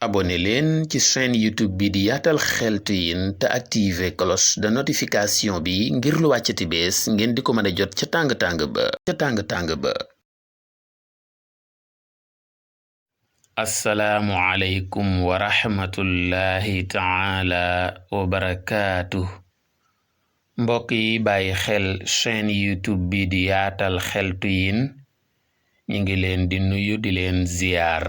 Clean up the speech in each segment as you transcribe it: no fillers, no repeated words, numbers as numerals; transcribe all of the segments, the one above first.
abonné leen ci chaîne YouTube bi di Yaatal Xeltu Yin te activer cloche de notification bi ngir lu wàccati bees ngeen di ko mën a jot ca tàng-tàng ba. assalaamu aleykum wa rahmatullahi taala wa barakaatu. mbokk yi bàyyi xel chaîne YouTube bi di Yaatal Xeltu Yin ñi ngi leen di nuyu di leen ziyaar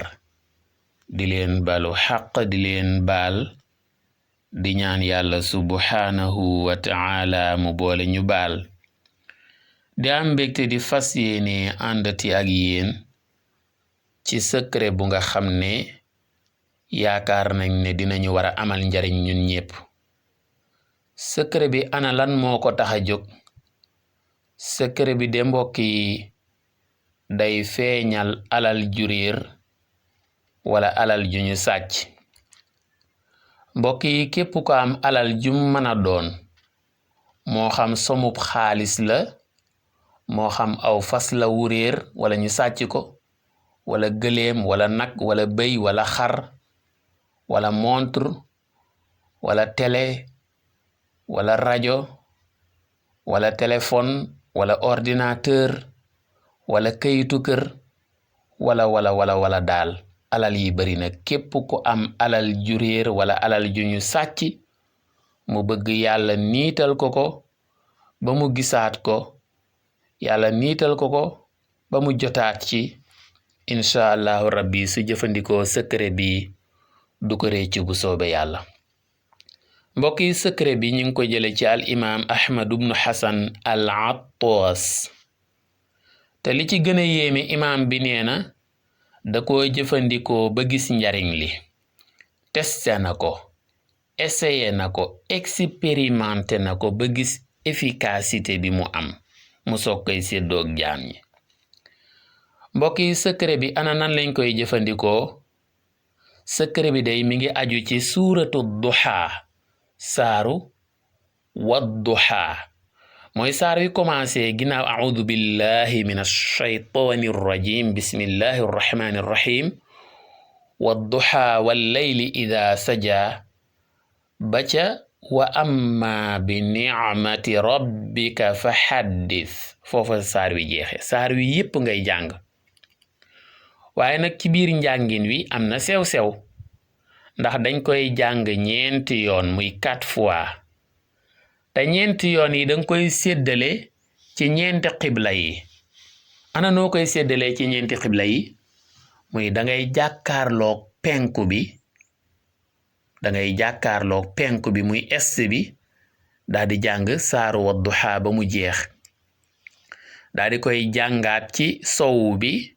di leen balu xaq di leen baal di ñaan yàlla subhaanahu wa ta'ala mu boole ñu baal di am mbégte di fas yéene àndati ak yéen ci secret bu nga xam ne yaakaar nañ ne dinañu war a amal njariñ ñun ñépp. secret bi ana lan moo ko tax a jóg? secret bi de mbokk yi day feeñal alal ju réer wala alal ju ñu sàcc. mbokk yi képp ko am alal jum mën a doon, moo xam somub xaalis la, moo xam aw fas la wu réer wala ñu sàcc ko, wala gëléem wala nag wala bëy wala xar wala montre wala télé wala rajo wala téléphone wala ordinateur wala kayitu kër wala daal alal yi bari na. képp ku am alal ju réer wala alal ju ñu sàcc mu bëgg yàlla niital ko ba mu gisaat ko, yàlla niital ko ba mu jotaat ci, incha allahu rabbi su jëfandikoo secret bi du ko réccu bu soobe yàlla. mbokk yi secret bi ñu ngi ko jële ci al imaam Ahmad ibnu Hasan al Attas, te li ci gën a yéeme imaam bi nee na da ko jëfandikoo ba gis njariñ li, testé na ko, essayé na ko, expérimenté na ko ba gis efficacité bi mu am, mu soog koy séddoog jaam ñi. mbokk yi secret bi ana nan lañ koy jëfandikoo? secret bi day mi ngi aju ci suuratu duha, saaru wadduha. mooy saar wi commencé ginnaaw a'uudu billahi min ash-shaytaani rajim bismillahi rrahmani rrahim wadduha wallayli idha saja ba ca wa amma bi ni'mati rabbika fa haddith. foofa saar wi jeexe. saar wi yépp ngay jàng, waaye nag ci biir njàngin wi am na sew-sew, ndax dañ koy jàng ñeenti yoon muy 4 fois, te ñeenti yoon yi danga koy séddale ci ñeenti xibla yi. ana noo koy séddale ci ñeenti xibla yi? muy dangay jàkkaarloog penku bi, muy est bi, daal di jàng saaru wadduha ba mu jeex, daal di koy jàngaat ci sowu bi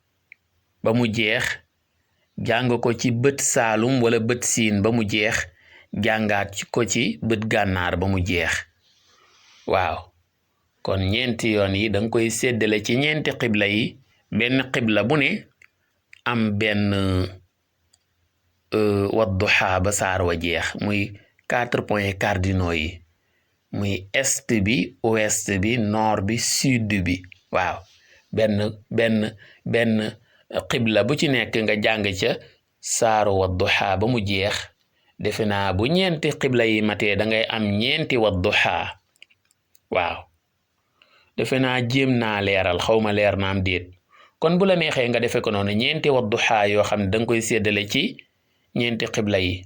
ba mu jeex, jàng ko ci bët saalum wala bët siin ba mu jeex, jàngaat ko ci bët gànnaar ba mu jeex. waaw kon ñeenti yoon yi danga koy séddale ci ñeenti xibla yi, benn xibla bu ne am benn wadduha ba saar wa jeex, muy 4 points cardinaux yi, muy est bi, ouest bi, nord bi, sud bi. waaw benn xibla bu ci nekk nga jàng ca saaru wadduha ba mu jeex. defe naa bu ñeenti xibla yi matee dangay am ñeenti wadduha. waaw defe naa jéem naa leeral, xawma leer naam déet. kon bu la neexee nga defe ko noonu, ñeenti wadduha yoo xam ne danga koy séddale ci ñeenti xibla yi.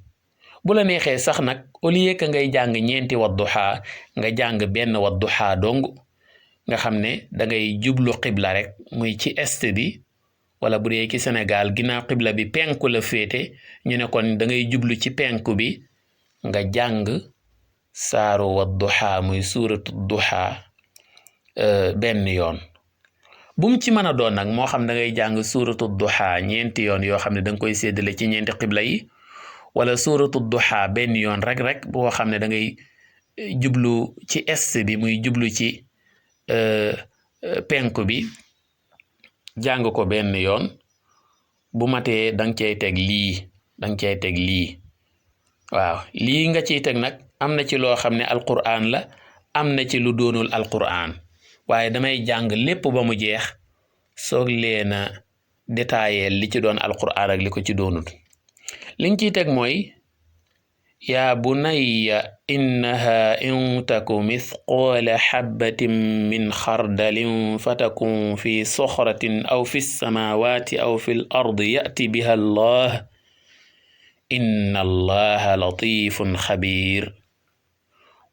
bu la neexee sax nag au lieu que ngay jàng ñeenti wadduha nga jàng benn wadduha dong, nga xam ne dangay jublu xibla rek, muy ci est bi, wala bu dee ci Sénégal ginnaaw xibla bi penku la féete, ñu ne kon dangay jublu ci penku bi nga jàng saaru wadduha muy suuratu duha benn yoon. bum ci mën a doon nag, moo xam da ngay jàng suuratu duha ñeenti yoon yoo xam ne danga koy séddale ci ñeenti xibla yi, wala suuratu duha benn yoon rek boo xam ne da ngay jublu ci est bi, muy jublu ci penku bi, jàng ko benn yoon. bu matee danga cay teg lii. waaw lii nga ciy teg nag am na ci loo xam ne alquran la, am na ci lu doonul alquran, waaye damay jàng lépp ba mu jeex soog leen a détaillé li ci doon alquran ak li ko ci doonul. liñ ciy teg mooy yaa bunayya innaha in taku mithqaala xabbatin min xardalin fatakun fi soxratin aw fi samawati aw fi l ardi yati biha allah inna allaha latifun xabir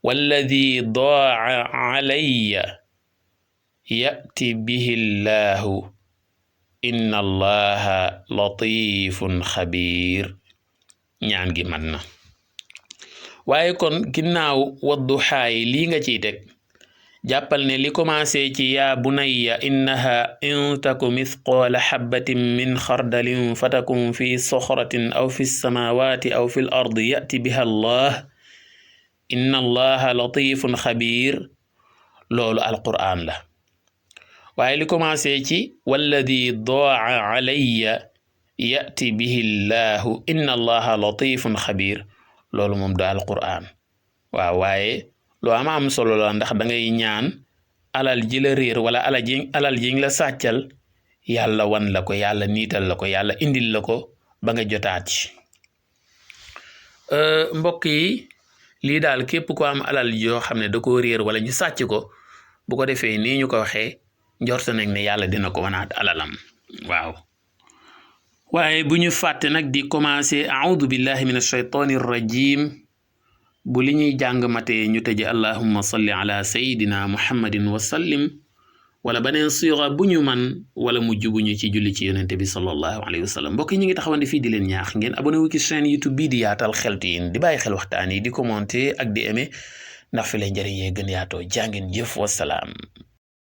walladi daaca calayya yati bihi llahu inna allaha latifun xabir. ñaan gi mat na. waaye kon ginnaaw wadduxaay lii nga ciy teg jàppal ne li commencé ci yaa bunayya innaha in taku mithqaala xabbatin min xardalin fatakun fi soxratin aw fi samawati aw fi l ardi yati biha allah inna allaha latifun xabir loolu alqur'an la. waaye li commencé ci walladi daaca calayya yati bihi llahu inna allaha latifun xabir loolu moom du alqur'an. waaw waaye lu am solo la ndax da ngay ñaan alal ji la réer wala alal ji la sàccal yàlla wan la ko, yàlla niital la ko, yàlla indil la ko ba nga jotaat ci. mbokk yi lii daal képp ko am alal yoo xam ne da koo réer wala ñu sàcc ko, bu ko defee nii ñu ko waxee njort nañ ne yàlla dina ko wanaat alalam. waaw waaye bu ñu fàtte nag di commencé a'udhu billahi min ash-shaytani rajim bu li ñuy jàng matee ñu tëje allahumma salli ala sayidina muhammadin wa sallim wala beneen siira bu ñu man wala mujj bu ñu ci julli ci yonente bi sallallahu alayhi wa sallam. mbokk yi ñu ngi taxawandi fii di leen ñaax ngeen abonné wu ci chaîne YouTube bii di Yaatal Xeltu Yin di bàyyi xel waxtaan yi di commenter ak di aimer ndax fi lay njëriñ yee gën yaatoo jàngeen jëf wasalaam.